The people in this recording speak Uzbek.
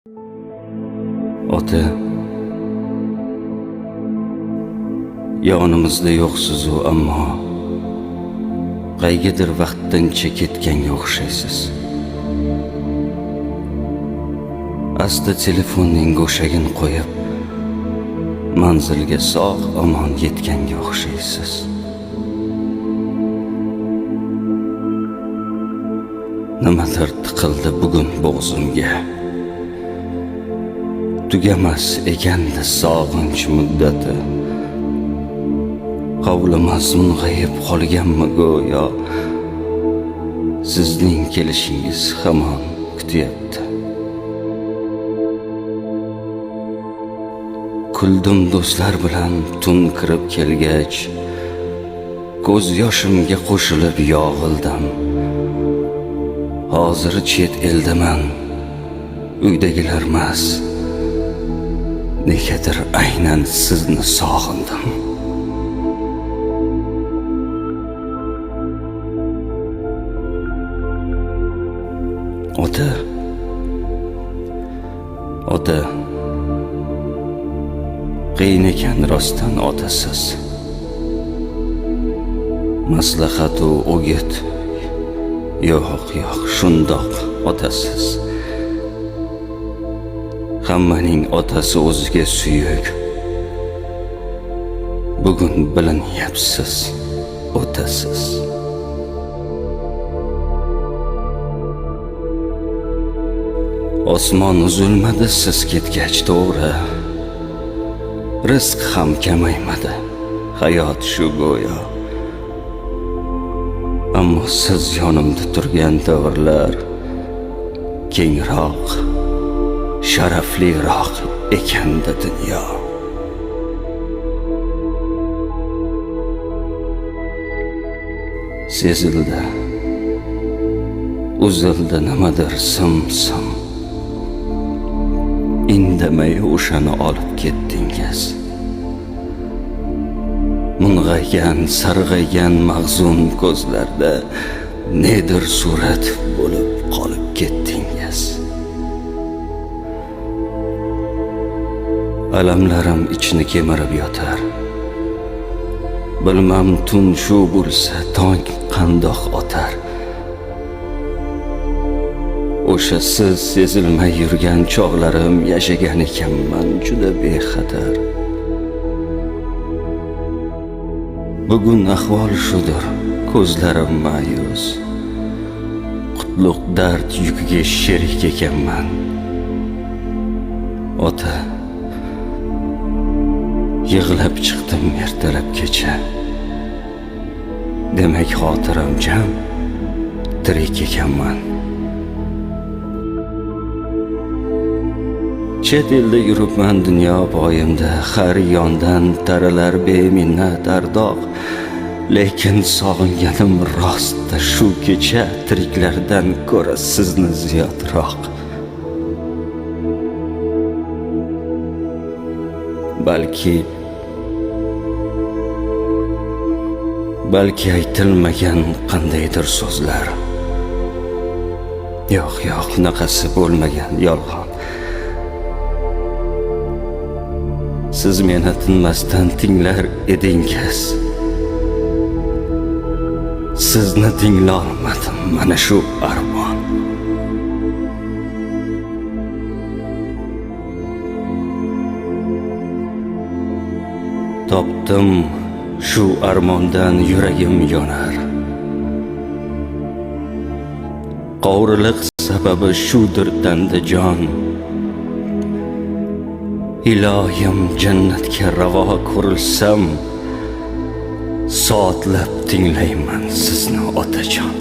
Ota, yonimizda yo'qsiz-u, ammo qaygadir vaqtincha ketganga o'xshaysiz. Asta telefonning go'shagini qo'yib, manzilga sog' omon yetganga o'xshaysiz. Nimadir tiqildi bugun bo'g'zimga. Tugamas ekandi sog'inch muddati. Hovlimiz mung'ayib qolganmi go'yo, sizning kelishingiz hamon kutyapti. Kuldim do'stlar bilan tun kirib kelgach, ko'z yoshimga qo'shilib yog'ildim. Hozir chet eldaman, uydagilarmas, negadir aynan sizni sog'indim. Ota, ota, qiyin ekan rostdan otasiz. Maslahatu o'git, yo'q, yo'q, shundoq otasiz. Hammaning otasi o'ziga suyuk. Bugun bilinyapsiz, otasiz. Osmon uzilmadi siz ketgach, to'g'ri. Rizq ham kamaymadi, hayot shu go'yo. Ammo siz yonimda turgan davrlar kengroq, sharafliroq ekanda dunyo. Sezildi, uzildi nimadir sim-sim. Indamay o'shani olib ketdingiz. Mung'aygan, sarg'aygan mahzun ko'zlarda nedir surat bo'lib qolib ketdingiz. Alamlarim ichni kemirib yotar. Bilmam tun shu bo'lsa tong qandoq otar. O'sha siz sezilmay yurgan chog'larim yashagan ekanman juda bexatar. Bugun ahvol shudir, ko'zlarim ma'yus. Qutlug' dard yukiga sherik ekanman. Ota, yig'lab chiqdim ertalabgacha. Demak xotiram jam, tirik ekanman. Chet elda yuribman dunyo poyimda, har yondan taralar beminnat ardoq. Lekin sog'inganim rostda shu kecha tiriklardan ko'ra sizni ziyodroq. Balki aytilmagan qandaydir so'zlar. Yo'q, yo'q, unaqasi bo'lmagan, yolg'on. Siz meni tinmasdan tinglar edingiz. Sizni tinglolmadim, mana shu armon. Topdim shu armondan yuragim yonar. Qovriliq sababi shudir tanda jon. Iloyim jannatga ravo ko'rilsam, soatlab tinglayman sizni otajon.